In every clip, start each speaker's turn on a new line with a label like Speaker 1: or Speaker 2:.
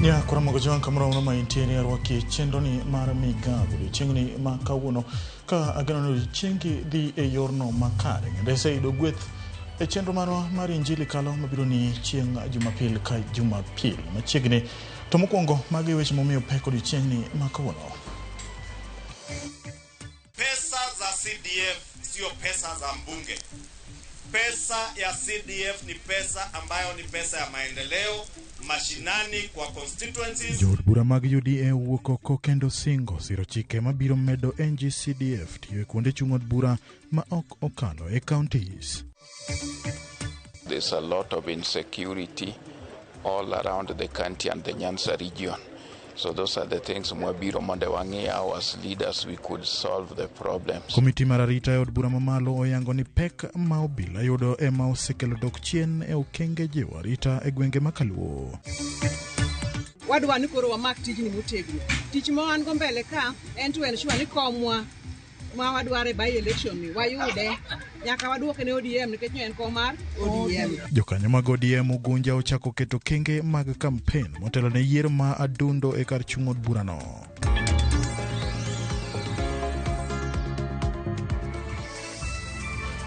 Speaker 1: Ya koro jwang' kamoro amora ma intiere arwaki e chenroni mar migago odiochieng'ni ma kawuono ka ageno ni odiochiengi dhi e yorno makare kendo iseyudo gweth e chenro marwa mar Injili Kalo mabiro ni chieng' Jumapil ka Jumapil machiegni. To mokwongo magi e weche momiyo pek odiochieng'ni ma kawuono.
Speaker 2: Pesa za CDF sio pesa za mbunge. Pesa ya CDF ni pesa ambayo ni pesa ya maendeleo mashinani kwa constituencies.
Speaker 1: Jood bura mag UDA owuok oko kendo singo siro chike mabiro medo NGCDF tiyo e kuonde chung' od bura ma ok okalo e counties.
Speaker 3: There's a lot of insecurity all around the country and the Nyanza region. So those are the things mwabiro mondo wang'i how as leaders we could solve the problems.
Speaker 1: Komiti mar arita e od bura mamalo oyango ni pek ma obila yudo ema osekelo dok chien e okenge jiwo arita e gwenge ma Kaluo.
Speaker 4: Wadwa ni koro wamak tijni motegno. Tich ma wan go mbele ka en to ensure ni komwa ma wadwaro e by election ni wayude. Nyaka waduoke ne ODM nikech en kom mar ODM.
Speaker 1: Jokanyo mag ODM Ugunja ochako keto kenge mag kampen motelo ne yiero ma adundo e kar chung' od burano.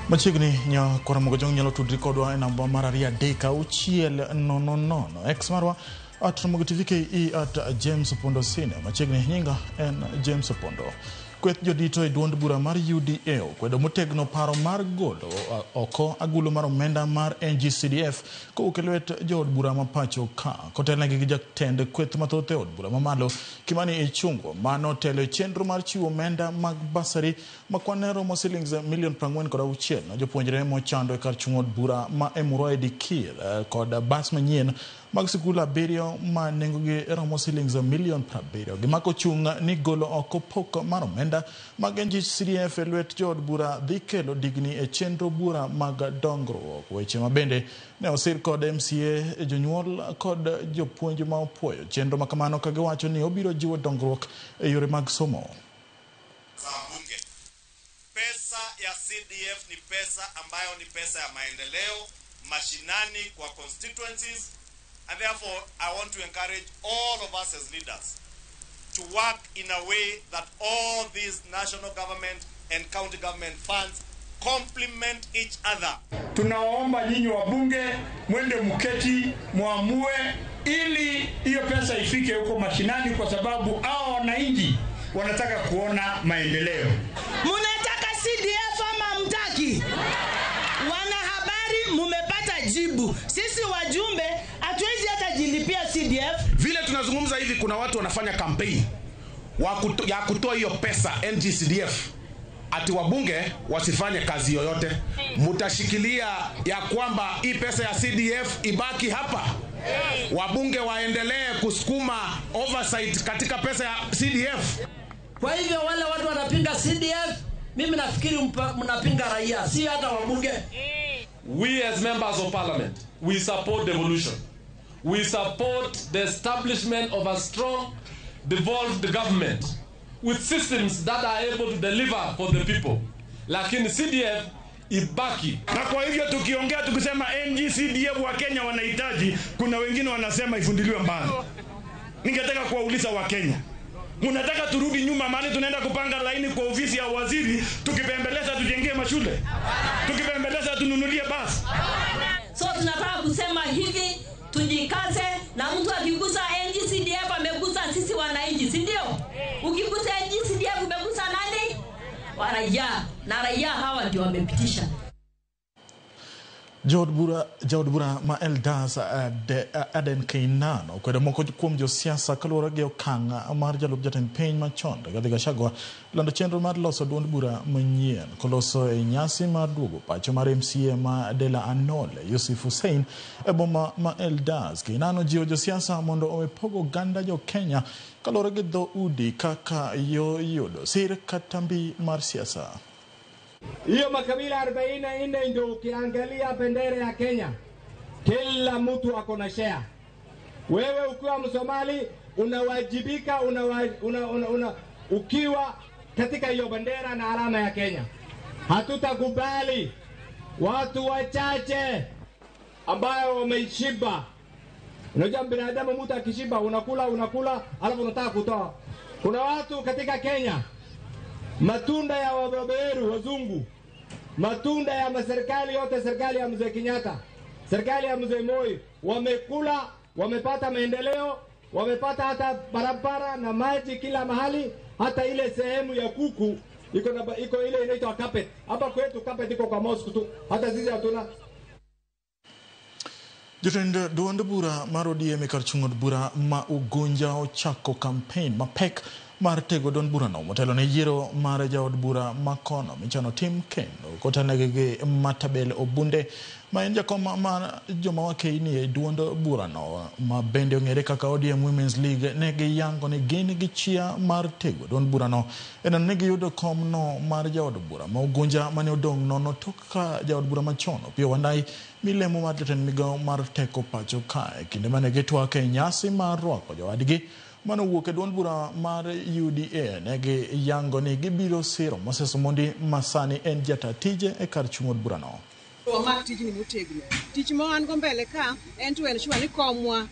Speaker 1: Machiegni nya Karamogo Jong nyalo tudri kodwa e namba mar 2 3 6 0 0. X marwa at Ramogi TV KE at James Opondo Senior. Machiegni nyinga en James Opondo. Kweth jodito e duond bura mar UDA okwedo motegno paro mar golo oko agulu mar omenda mar NGCDF kowuok e lwet jood bura ma pacho ka. Kotelnegi gi jatend kweth mathoth e od bura mamalo Kimani Ichung'wa manotelo e chenro mar chiwo omenda mag basari ma kwan ne romo silings milion 46 ne jopuonjre mochando e kar chung' od bura ma Emurua Dikir kod bas manyien mag sikul 7 ma nengogi romo silings milion 70. Gimako chung' ni golo oko pok mar omenda mag NGCDF e lwet jood bura dhi kelo digni e chenro bura mag dongruok. Weche ma bende ne osir kod MCA, jonyuol kod jopuonj ma opuoyo chenro makamano ka giwacho ni obiro jiwo dongruok e yore mag somo.
Speaker 2: Za mbunge. Pesa ya CDF ni pesa ambayo ni pesa ya maendeleo mashinani kwa constituencies. And therefore, I want to encourage all of us as leaders to work in a way that all these national government and county government funds complement each other.
Speaker 5: Tunawaomba nyinyi wabunge mwende mketi muamue ili hiyo pesa ifike huko mashinani, kwa sababu hao wananchi wanataka kuona maendeleo.
Speaker 6: Munataka CDF ama mtaki? Wanahabari mumepata jibu. Sisi wajumbe hatuwezi hata jilipia CDF.
Speaker 7: Vile tunazungumza hivi kuna watu wanafanya campaign ya kutoa hiyo pesa NGCDF ati wabunge wasifanye kazi yoyote. Mtashikilia ya kwamba hii pesa ya CDF ibaki hapa? Wabunge waendelee kusukuma oversight katika pesa ya CDF.
Speaker 8: Kwa hivyo wale watu wanapinga CDF, mimi nafikiri mnapinga raia, si hata wabunge.
Speaker 9: We as members of parliament, we support devolution. We support the establishment of a strong, devolved government with systems that are able to deliver for the people. Lakini CDF ibaki.
Speaker 5: Na kwa hivyo tukiongea tukisema NGCDF wa Kenya wanahitaji, kuna wengine wanasema ifundiliwe mbali. Ningetaka kuwauliza wa Kenya, mnataka turudi nyuma mahali tunaenda kupanga laini kwa ofisi ya waziri tukipembeleza tujengee mashule, tukipembeleza tununulie basi?
Speaker 10: So tunataka kusema hivi, tujikaze, na mtu akigusa NGCDF amegusa sisi wananchi, si ndio? Ukigusa NGCDF umegusa nani? Raia, na raia hawa ndio wamepitisha.
Speaker 1: Jood bura ma Eldas Aden Keynan okwedo moko kuom josiasa kaluwore gi okang' mar jalup jatend piny machon Rigathi Gachagua lando chenro mar loso duond bura manyien koloso e nyasi mar duogo pacho mar MCA ma Dela Anole Yusuf Hussein e boma ma Eldas. Keynan ojiwo josiasa mondo owe pogo oganda jo Kenya kaluwore gi dho udi kaka yo yudo sir kata mbi mar siasa.
Speaker 11: Hiyo makabila 44 ndio ukiangalia bendera ya Kenya, kila mtu ako na share. Wewe ukiwa Msomali unawajibika, ukiwa katika hiyo bendera na alama ya Kenya. Hatutakubali watu wachache ambayo wameishiba Unajua binadamu, mtu akishiba unakula unakula, alafu unataka kutoa. Kuna watu katika Kenya, matunda ya wabeberu wazungu, matunda ya maserikali yote, serikali ya mzee Kenyatta, serikali ya mzee Moi, wamekula, wamepata maendeleo, wamepata hata barabara na maji kila mahali, hata ile sehemu ya kuku iko na iko ile inaitwa carpet. Hapa kwetu carpet iko kwa mosque tu, hata sisi hatuna.
Speaker 1: Jotend duond bura mar ODM e kar chung' od bura ma Ugunja ochako kampen mapek mar tego duond burano motelo ne yiero mar jaod bura ma kono michano tim kendo kotelnegi gi Matabel Obunde ma en jakom mar joma wakeini e duond burano ma bende ong'ere kaka ODM Women's League ne giyango ni gin gi chia mar tego duond burano e neno ni giyudo komno mar jaod bura ma Ugunja mane odong' nono tok ka jaod bura machon Opiyo Wandayi milemo mar jatend migawo mar teko pacho kae kinde mane gitwak e nyasi mar rwako jowadgi manowuok e duond bura mar UDA ne giyango ni gibiro siro Moses Omondi ma sani en jata tije e kar chung' od burano.
Speaker 4: Wamak tijni motegno. Tich ma wan go mbele ka en to ensure ni komwa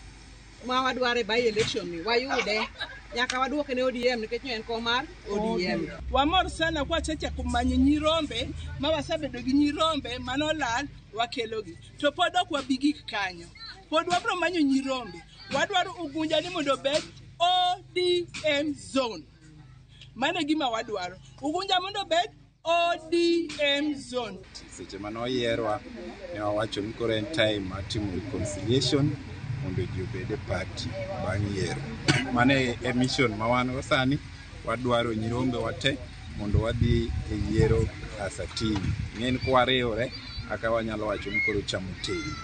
Speaker 4: ma wadwaro e by election ni wayude. Nyaka waduoke ne ODM nikech en kom mar ODM.
Speaker 6: Wamor sana kwa wasechako manyo nyirombe ma wasebedo gi nyirombe manolal wakelogi. To pod ok wabi gik kanyo. Pod wabro manyo nyirombe. Wadwaro Ugunja ni mondo obed ODM zone. Mano e gima wadwaro. Ugunja mondo obed ODM zone.
Speaker 12: Seche mane oyierwa ne wawacho ni koro en time mar timo reconciliation mondo ji obed e party bang' yiero. Mano e mission ma wan go sani, wadwaro nyirombe wate mondo wadhi e yiero as a team. Ing'e ni kwariwre aka wanyalo wacho ni koro chamo tegno.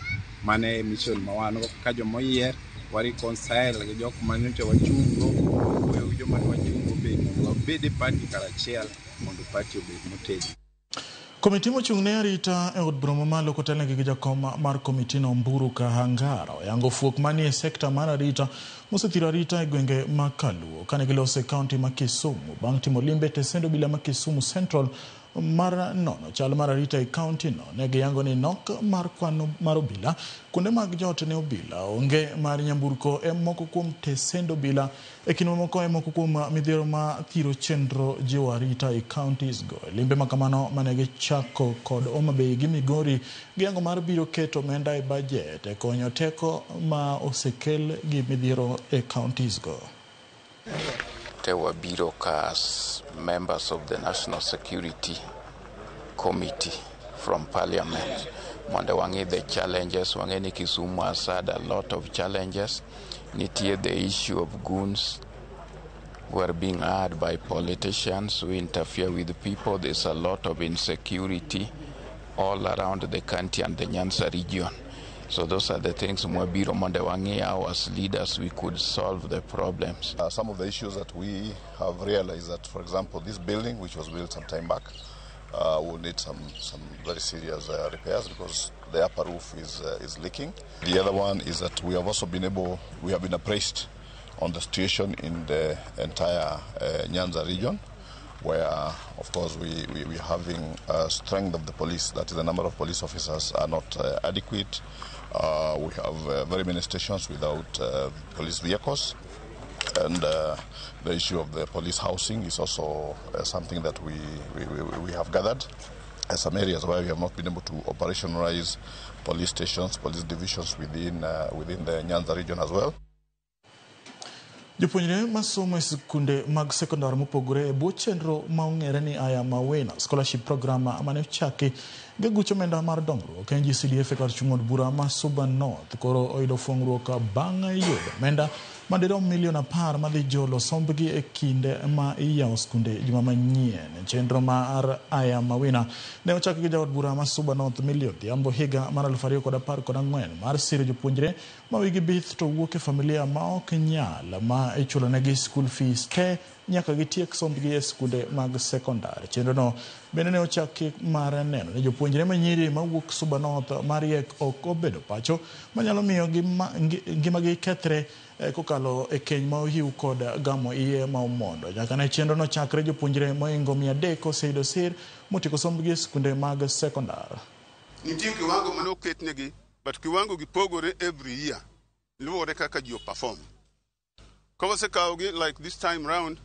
Speaker 12: Mano e mission ma wan go kaka jomoyier, wa reconcile gi jok manyocha wachung' go, wawuoyo gi joma ne wachung' go be mondo wabed e party karachiel mondo party obed motegno.
Speaker 1: Komiti mochung' ne arita e od bura mamalo kotelnegi gi jakom mar komitino Mburu Kahangara oyango fuok manie sekta mar arita mosethiro arita e gwenge ma Kaluo kane giloso e kaunti ma Kisumu bang' timo limbe e tesend obila ma Kisumu Central mar nono chal mar arita e kaunti no. Ne giyango ni nok mar kwan mar obila kuonde mag jot ne obila onge mar nyamburko e moko kuom tesend obila e kind mamoko e moko kuom midhiero ma thiro chenro jiwo arita e counties go. Limbe makamano mane gichako kod Homa Bay gi Migori giyango mar biro keto omenda e bajet e konyo teko ma osekel gi midhiero e counties go.
Speaker 3: Te wabiro ka as members of the National Security Committee from Parliament mondo wang'i the challenges. Wang'e ni Kisumu has had a lot of challenges. Nitie the issue of goons who are being hired by politicians who interfere with people. There's a lot of insecurity all around the country and the Nyanza region. So those are the things mwabiro mondo wang'i how as leaders we could solve the problems.
Speaker 13: Some of the issues that we have realized that, for example, this building, which was built some time back, will need some very serious repairs because the upper roof is leaking. The other one is that we have also been able, we have been appraised on the situation in the entire Nyanza region, where, of course, we are having strength of the police, that is the number of police officers are not adequate. We have very many stations without police vehicles. And the issue of the police housing is also something that we have gathered. Some areas where we have not been able to operationalize police stations, police divisions within the Nyanza region as well.
Speaker 1: Jopuonjre masomo e skunde mag sekondar mopogore e bwo chenro ma ong'ere ni I Am a Winner Scholarship Program mane ochaki gi aguch omenda mar dongruok NGCDF e kar chung' od bura ma Suba North koro oyudo fuong'ruok bang' yudo omenda madirom milion 10 madhi jolo sombgi e kinde ma iyawo skunde juma manyien. Chenro mar I Am a Winner ne ochaki gi jaod bura ma Suba North Millie Odhiambo higa mar 2014 mar siro jopuonjre ma wigi bith to wuok e familia ma ok nyal ma ichulonegi school fees te nyaka gitiek sombgi e skunde mag sekondar. Chenrono bende ne ochaki mar neno ni jopuonjre manyiri mawuok Suba North mariek ok obedo pacho manyalo miyo ngimagi kethre kokalo e keny ma ohiw kod gamo iye ma omondo. Nyaka ne chenrono chakre jopuonjre mohingo 300 oseyudo sir motieko sombgi e skunde mag sekondar.
Speaker 14: Nitie kiwango mane oketnegi, but kiwango gi pogore every year. Luwore kaka ji perform. Ka wasekawogi like this time round,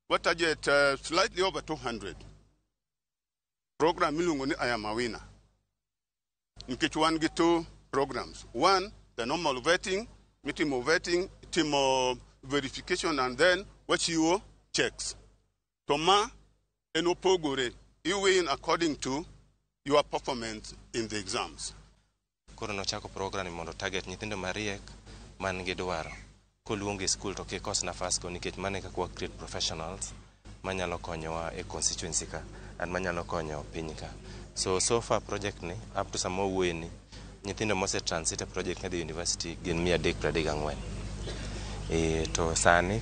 Speaker 14: wa target slightly over 200. Program miluongo ni I Am a Winner. Nikech wan gi two programs. One, the normal vetting, mitimo vetting, itimo verification and then wachiwo checks. To ma en opogore, you win according to your performance in the exams.
Speaker 15: Koro nochako program mondo target nyithindo mariek man gi dwaro. Koluongi e skul to kik kos nafas go nikech mano e kaka wa create professionals manyalo konyowa e constituency ka and manyalo konyo piny ka. So, so far project ni up to sama wawuoye ni nyithindo mose transit e project kadhi university gin 334. To sani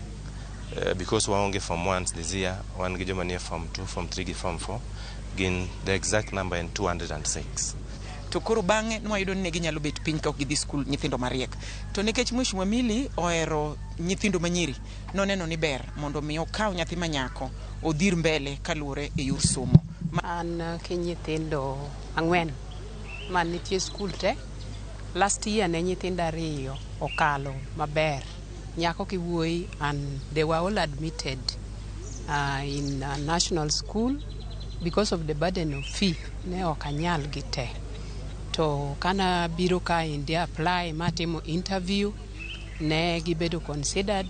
Speaker 15: because waonge form 1 this year, wan gi joma nie form 2, form 3 gi form 4, gin the exact number en 206.
Speaker 16: To koro bang'e nwayudo ni ne ginyalo bet piny ka ok gidhi skul nyithindo mariek. To nikech Mheshimiwa Millie ohero nyithindo manyiri, noneno ni ber mondo mi okaw nyathi manyako odhir mbele kaluwore e yor somo.
Speaker 17: An ki nyithindo ang'wen man nitie skul te. Last year ne nyithindo ariyo okalo maber. Nyako gi wuoyi and they were all admitted in a national school because of the burden of fee. Ne ok anyal gi te. To kana biro ka India apply matimo interview ne gibedo considered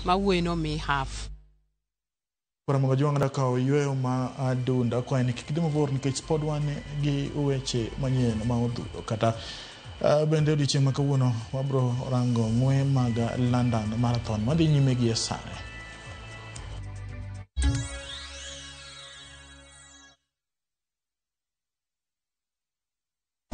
Speaker 17: ma wuoyi nomi half.
Speaker 1: Ramogi Jwang' kawo yweyo ma adunda kwaye ni kik idhi mabor nikech pod wan gi weche manyien ma odhuro kata bende odiochieng' ma kawuono wabro rango ng'we mag London Marathon madhi nyime gi e sani.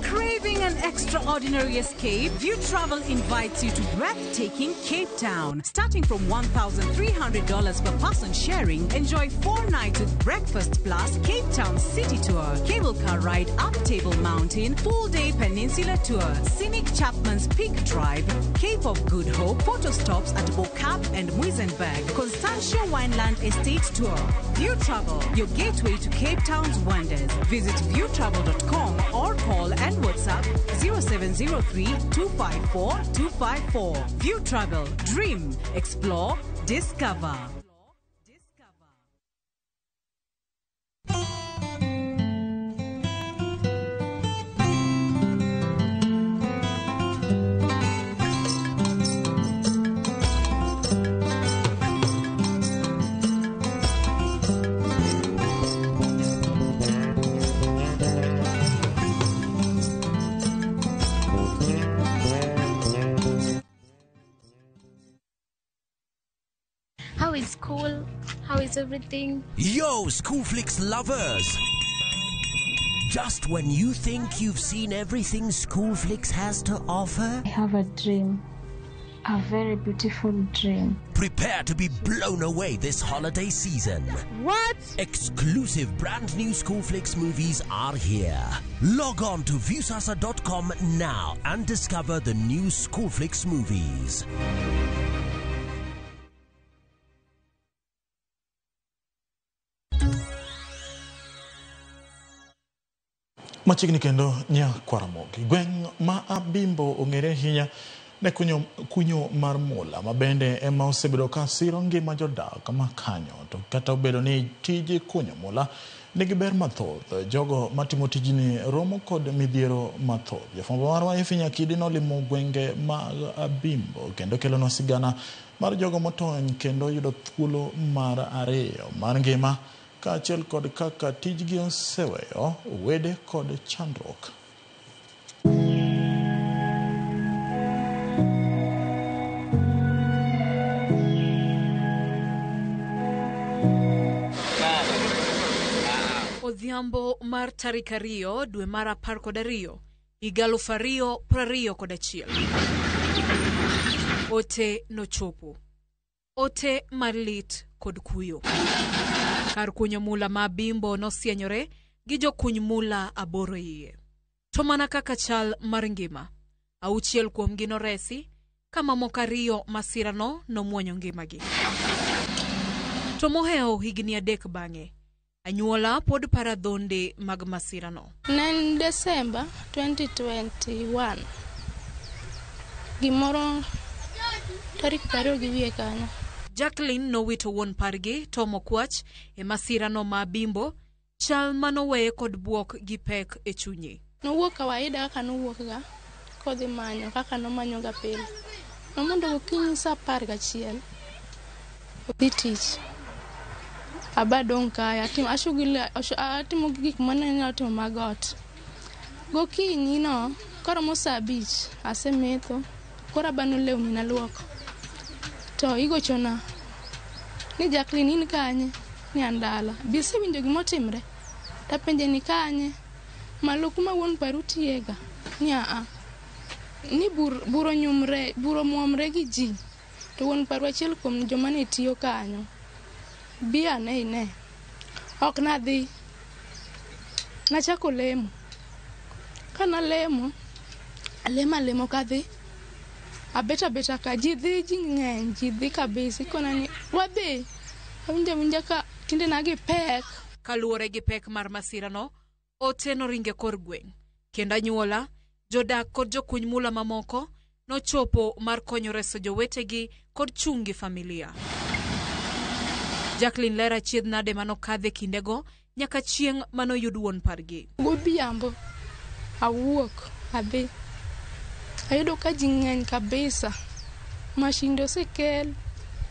Speaker 18: Craving an extraordinary escape? View Travel invites you to breathtaking Cape Town. Starting from $1,300 per person sharing, enjoy 4 nights with breakfast plus Cape Town City Tour, cable car ride up Table Mountain, full-day peninsula tour, scenic Chapman's Peak Drive, Cape of Good Hope, photo stops at Bo-Kaap and Muizenberg, Constantia Wineland Estate Tour. View Travel, your gateway to Cape Town's wonders. Visit viewtravel.com or call and WhatsApp 0703 254 254. View Travel, dream, explore, discover.
Speaker 19: How is school? How is everything?
Speaker 20: Yo, Schoolflix lovers! Just when you think you've seen everything Schoolflix has to offer,
Speaker 19: I have a dream. A very beautiful dream.
Speaker 20: Prepare to be blown away this holiday season.
Speaker 19: What?
Speaker 20: Exclusive brand new Schoolflix movies are here. Log on to Viusasa.com now and discover the new Schoolflix movies.
Speaker 1: Machiegni kendo Nyakwaramogi. Gweng' ma Abimbo ong'ere ahinya ne kunyo mar mula ma bende ema osebedo ka siro ngima jodak ma kanyo. To kata obedo ni tij kunyo mula nigi ber mathoth, jogo matimo tijni romo kod midhiero mathoth. Jafwambo marwa Effie Nyakidi nolimo gwenge mag Abimbo kendo kelonwa sigana mar jogo motony kendo yudo thuolo mar ariyo mar ngima kaachiel kod kaka tijgi oseweyo wede kod chandruok.
Speaker 21: Odhiambo mar tarik 2 dwe mar 12 higa 2021. Ote nochopo. Ote mar lit kod kuyo. Kar kunyo mula ma Abimbo nosienyore gi jokuny mula 8 iye. To mana kaka chal mar ngima, 6 kuomgi noresi, ka mamoko 2 masirano nomuonyo ngimagi. To mohewo higni 3 bang'e, anyuola pod para dhonde mag masirano.
Speaker 22: Ne en Desemba 2021.
Speaker 19: Gimoro tarik 20 gi wiye kanyo.
Speaker 21: Jacqueline nowito wuon pargi Tom Okwach e masirano ma Bimbo, chal manoweye kod buok gi pek e chunye.
Speaker 19: Nowuok kawaida kaka nowuok ga kodhi manyo kaka nomanyo ga pile. Nomondo gokinyi saa 11 odhi tich. Aba dong' kae atimo gik mane anyalo timo mag ot. Gokinyi no koromo saa 5 asemetho koro abano lewni naluoko. To igochona ni Jacqueline in kanye? Ni an dala. Bi isewinjo gimotimre? Tapenje ni kanye? Malo kuma wuon paru tiyega. Ni aa. Ni buro nyumre, buro muomre gi ji. To wuon paru achiel kuom joma ne tiyo kanyo. Bi ane ine. Ok nadhi. Nachako lemo. Kanalemo, alemo alemo kadhi. Abet abeta ka ji dhi, ji ng'eny, ji dhi kabisa. Ikona ni wadhi. Awinjo awinja ka tiendena gi pek.
Speaker 21: Kaluwore gi pek mar masirano, ote noringe kor gweng'. Kendo anyuola, jodak kod jokuny mula mamoko nochopo mar konyo reso jowetegi kod chung' gi familia. Jacqueline lero achiedh nade manokadhe kindego nyaka chieng' manoyud wuon pargi.
Speaker 19: Godhiambo awuok adhi. Ayudo ka ji ng'eny kabisa. Mashinde osekel,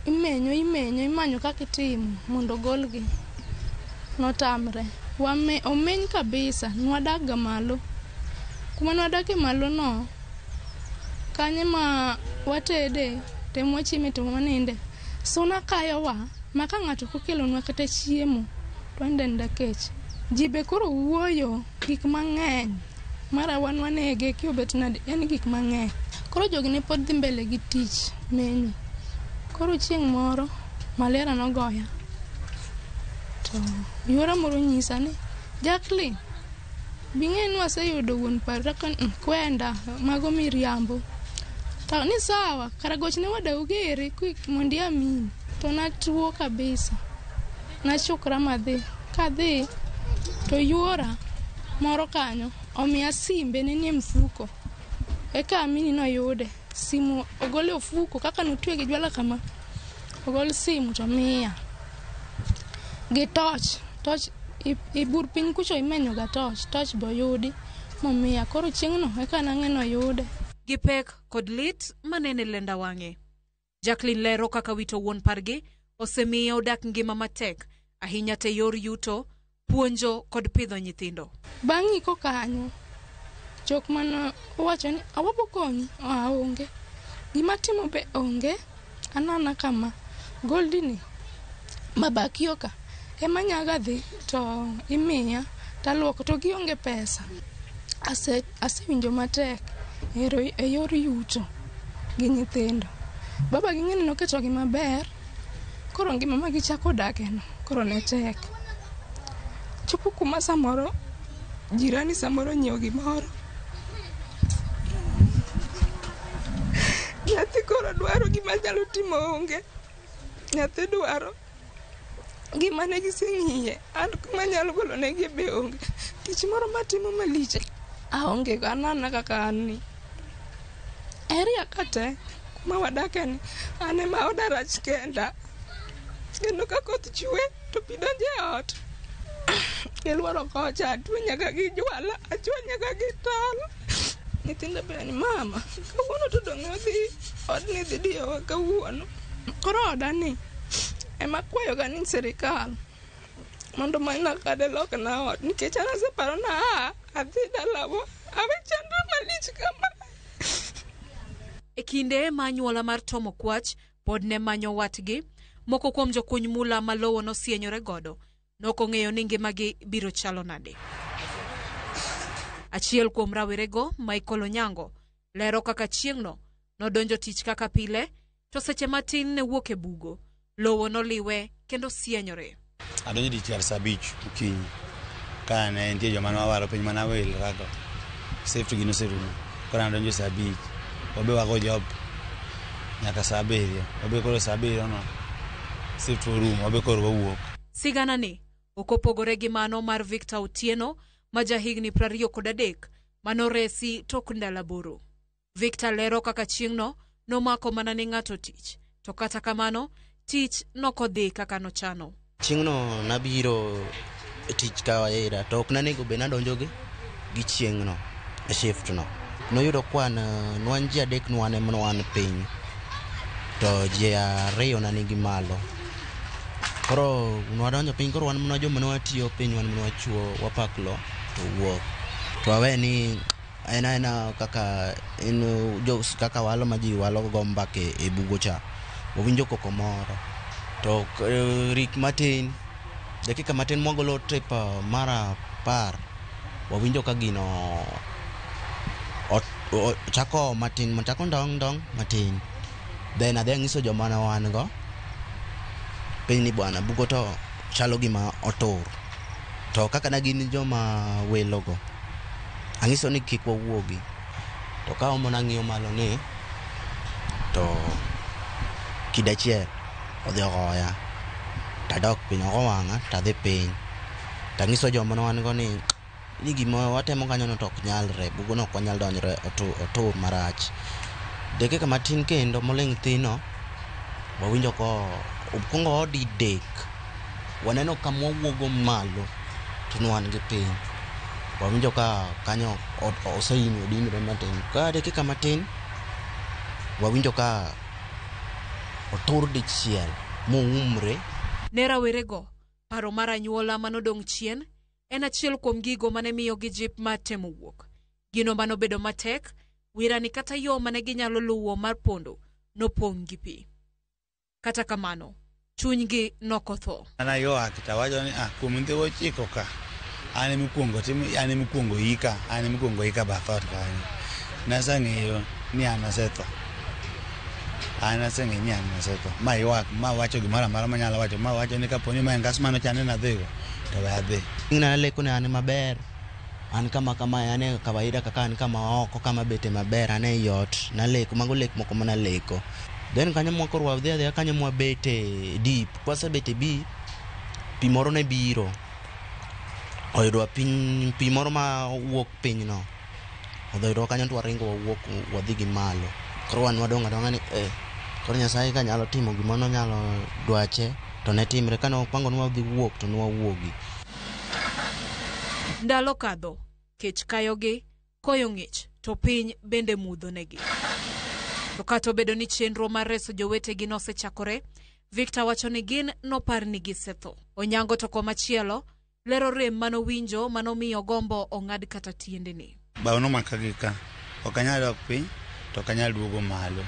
Speaker 19: imenyo imenyo, imanyo kaka itimo mondo ogolgi. Notamre. Omeny kabisa, nwadak ga malo. Kuma nwadake malo no, kanye ma watede, to ema wachieme to waninde. Suna kayowa, ma ka ng'ato ok okelonwa kata chiemo, to wanindo aninda kech. Ji be koro wuoyo gik mang'eny. Mara wan wanege kiobet nade, yani gik mang'eny. Koro jogi ne pod dhi mbele gi tich menyo. Koro chieng' moro malaria nogoya. To yuora moro nyisa ni Jacqueline, bing'e ni waseyudo wuon paru. Takoni kwenda, mago miriambo. To ni sawa, kara gochne wadau giri mondo iamini. To natuo kabisa. Nachukra madhi. Kadhi to yuora moro kanyo omiya simbe ne nie mfuko. Eka amini noyude. Simu ogole ofuko kaka notwe gi jwala kama. Ogol simu to miya. Gi toch. Toch ibur piny kucho imenyo ga toch. Toch be oyudi momiya. Koro chieng'no eka nang'e noyude.
Speaker 21: Gi pek kod lit manene lenda wang'e. Jacqueline lero kaka wito wuon pargi osemiye odak ngima matek ahinya te yor yuto, puonjo kod pidho nyithindo.
Speaker 19: Bang' iko kanyo, jok mane owacho ni awabo konyi, aonge. Gima timo be onge, anana kama. Goldini mabakio ka ema nyaga dhi to imiya taluoko to gionge pesa. Asewinjo matek e yor yuto gi nyithindo. Baba gi ng'eni noketogi maber, koro ngima ma gichako dakeno koro ne tek. Chopo kuma samoro jirani samoro nyiewo gimoro. Nyathi koro dwaro gima nyalo timo onge. Nyathi dwaro gima ne giseng'iye, an kuma nyalo golo negi be onge. Tich moro matimo malich aonge go, anana kaka an ni. Area ka te kuma wadake ni, an ema oda rach kenda. Kendo ka koth chwe to pi donjo e ot. Giluoro kocha, atwe nyaka gi jwala, achwe nyaka gi tol. Nyithindo be ni mama, kawuono to dong' odhi, odni dhi diyowa kawuono. Koro oda ni ema kwayoga ni sirikal mondo manyna kade lokna ot, nikech an aseparo na adhi dalawa, awe chandruok malich kama.
Speaker 21: E kinde ma anyuola mar Tom Okwach pod ne manyo watgi, moko kuom jokuny mula ma lowo nosienyore godo nokong'eyo ni ngimagi biro chalo nade. Achiel kuom rawerego, Michael Onyango, lero kaka chieng'no nodonjo tich kaka pile, to seche matin ne wuok e bugo, lowo noliwe kendo sienyore.
Speaker 2: Adonjo tich kar saa 5 okinyi ka ne nitie joma ne wawaro piny mane awilrago, safety gi noserumo. Koro adonjo saa 5, wabe wago job nyaka saa 7, wabe koro saa 7 no safety orumo, wabe koro wawuok.
Speaker 21: Sigana ni ok opogore gi mano mar Victor Otieno ma jahigni 23 manoresi tok ndalo 8. Victor lero kaka chieng'no nomako mana ne ng'ato tich, to kata kamano tich nokodhi kaka nochano.
Speaker 7: Chieng'no nabiro e tich kawaida to ok nanego bed nadonjo gi chieng'no e shift no. Noyudo kwan nwan ji adek nwan ema wan piny to ji ariyo ne nigi malo. Koro nwadonjo piny, koro wan mana joma ne watiyo piny, wan mana wachuo wapak lo to wuok. To awe ni en aena kaka en jo kaka walo ma ji walo go mbaka e bugo cha. Wawinjo koko moro to rik matin, dakika matin mwagolo trip mar 10, wawinjo ka gino chako matin, chako ndong ndong matin. Then adhi ang'iso joma ne wan go piny ni bwana bugo to chalo gima otur. To kaka ne gin joma welogo, ang'iso ni kik wawuogi. To ka omo nang'iyo malo ni to kidachiel odhi ogoya, tadok piny, ogo wang'a tadhi piny. Tang'iso joma ne wan go ni gima watemo kanyono to ok nyalre, bugono ok wanyal donjre, otur marach. Dakika matin kendo moling' thino, wawinjo ko okwongo didek, waneno kama wawuogo malo to ne wan gi piny. Wawinjo ka kanyo oseimo odinore matin. Ka dakika matin, wawinjo ka otur dichiel moumre.
Speaker 21: Ne rawerego, paro mar anyuola manodong' chien en achiel kuom gigo mane miyogi jip mar temo wuok. Gino manobedo matek, wirani kata yo mane ginyalo luwo mar pondo nopong' gi pi. Kata kamano, chunygi nokotho.
Speaker 2: An aywak to awacho ni kuom nyithiwa 9 ka, an emikwongo tim, an emikwongo ika, an emikwongo ika bath ot kanyo. Naseng'eyo ni an asetho. An aseng'eyo ni an asetho. Ma ywak, ma wacho gimoro amora manyalo wacho, ma wacho ni kapo ni ma en gas mane ochane nadhigo, to we adhi.
Speaker 7: Naleko ni an maber, an kama kama, an e kawaida kaka an kama oko, kama bete maber, an e ot, naleko, mago lek moko manaleko. Then kanyo mwa koro wadhi adhiya kanyo mwabete deep, kwasebete deep, pi moro ne biro. Oyudwa piny, pi moro ma wuok piny no. Odhi oyudwa kanyo to waringo wawuok wadhi gi malo. Koro wan wadong' adong'a ni koro Nyasaye ka nyalo timo gima nonyalo dwache to ne timre. Kane wapango ni wadhi wuok to ne wawuogi.
Speaker 21: Ndalo kadho, kech kayogi, koyo ng'ich, to piny bende mudho negi. To kata obedo ni chenro mar reso jowetegi nosechakore, Victor wacho ni gin nopar ni gisetho. Onyango to komachielo, lero rem manowinjo manomiyo gombo ong'ad kata tiendene.
Speaker 2: Bao nomaka gi ka, ok anyal dok piny to ok anyal duogo malo.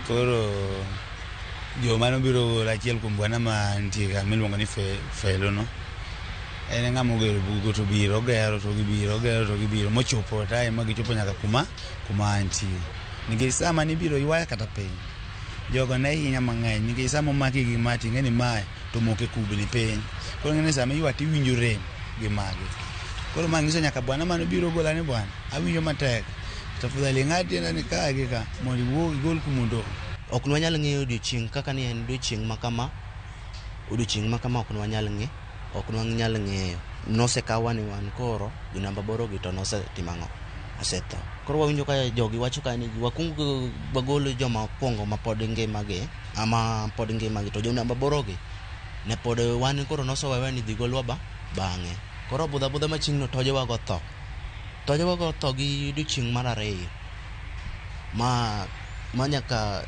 Speaker 2: Koro joma nobiro gola, achiel kuom bwana mantie ka miluongo ni Felo no, en ng'ama ogero bugo to biro, ogero to gibiro, ogero to gibiro, mochopo time ma gichopo nyaka kuma antie. Nikech sama nibiro ywaya kata piny, jogo ne hinya mang'eny, nikech sama omaki gi ma ting'e ni mae to moke kubni piny. Koro ing'e ni sama iywa tiwinjo rem gi magi. Koro ma ng'iso nyaka bwana manobiro gola ni bwana, awinjo matek. Tafadhali ng'ad tienda ni ka gi ka mondo iwuog igol kumondo.
Speaker 7: Ok nwanyal ng'eyo odiochieng' kaka ni en odiochieng' ma kama, odiochieng' ma kama ok nwanyal ng'e, ok nwanyal ng'eyo. Nosekawa ni wan koro jo namba 8 gi to nosetimo ang'o? Osetho. Koro wawinjo ka jogi wacho ka ni wakuong wagol joma okwongo ma pod ngimagi, ama pod ngimagi, to jo namba 8 gi ne pod wan koro nosewewe ni dhi golwa ba bang'e. Koro budho abudha ma chieng'no tojewa go tho. Tojewa go tho gi odiochieng' mar 2. Ma nyaka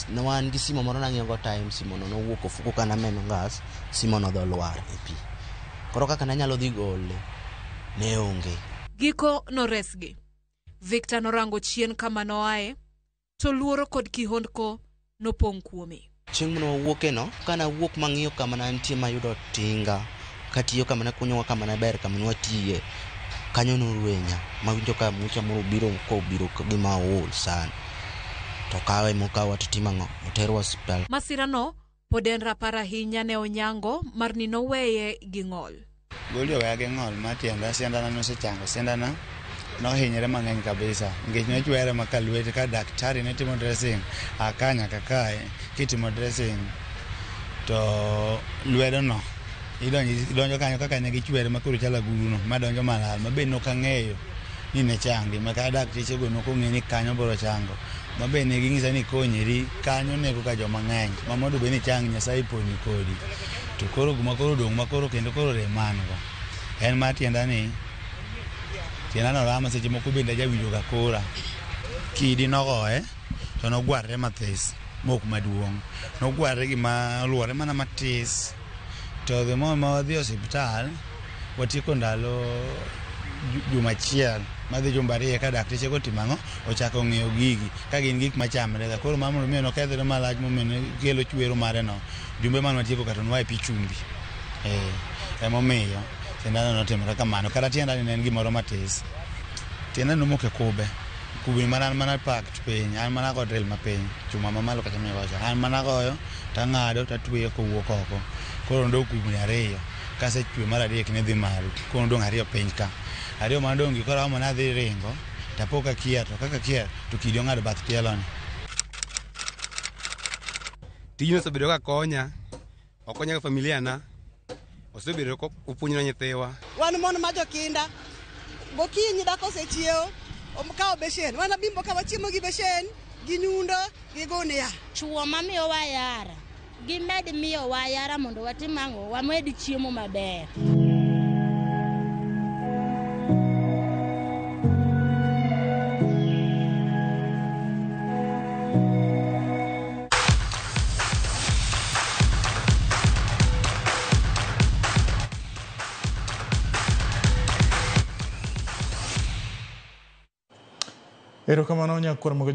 Speaker 7: ne wan gi simo moro nang'iyo go time, simo no nowuok ofuko ka nameno gas, simo no dho lwar e pi. Koro kaka nanyalo dhi gole, ne onge.
Speaker 21: Giko noresgi. Victor norango chien kama noaye, to luoro kod kihondko nopong' kuome.
Speaker 7: Chieng' mane wawuoke no, kana wuok mang'iyo kama ne antie mayudo tinga, katiyo kama ne kunyowa kama ne ber kama ne watiye, kanyo norwenya, mawinjo ka mucha moro obiro kobiro gima ool sana. To kawe mokawa to timo ang'o? Oterwa osiptal.
Speaker 21: Masirano pod en rapar ahinya ne Onyango mar ni noweye gi ng'ol.
Speaker 2: Goli oweya gi ng'ol ma tienda, siendana nosechango, siendana nohinyre mang'eny kabisa. Nikech nochwere ma ka lwete ka daktari ne timo dressing, aka nyaka kae kitimo dressing to lwedo no idonjo kanyo kaka ne gichwere ma koro chalo agulu no madonjo malal ma be nok ang'eyo ni ne changi ma kata daktechego nokong'e ni kanyo biro chango. Ma be ne ging'isa ni konyri kanyo nego ka joma ng'eny ma mondo bed ni chang Nyasaye poni kodi. To koro gima koro odong' ma koro kendo koro rem ma an go en mar tienda ni tienda no rama seche moko bende ajawinjo ga kora. Kidi nogoye to nogwarre mathis mok maduong'. Nogwarre gima oluore mana matis. To the more ma wadhi e osiptal watieko ndalo juma achiel madhi jumbe ariyo ka dakteche go otimo ang'o ochako ng'iyo gigi ka gin gik machamre ga koro mano mondo mi nokethre malach momiyo kelo chwero mare no jumbe mane watieko ka to nwa e pi chumbi emomiyo sindano notimore kamano kata tienda ni ne en gimoro matis tienda nomoko e kube kubni mana an mana packed piny an mana go drill mapiny chuma mamalo kacha migocha an mana goyo tang'ado tatweyo kowuok oko koro nodong' kubni ariyo kasechwe mar adek ne dhi malo koro nodong' ariyo piny ka ariyo manodong' gi koro aomo nadhi ringo tapo ka kier to kaka kier to kidi ong'ado bath tielo ni.
Speaker 8: Tijni osebedo ka konya, okonya gi familia na, osebedo kopuonjo nyithiwa.
Speaker 22: Wan mon ma jokinda. Gokinyi dhako osechiewo, okawo beshen. Wan abimbo ka wachiemo gi beshen, gi nyundo, gi gunia.
Speaker 23: Chuo mamiyowa yara, gimed miyowa yara mondo watim ang'o, wamed chiemo maber.
Speaker 1: Erokamano nyakwar Mogo.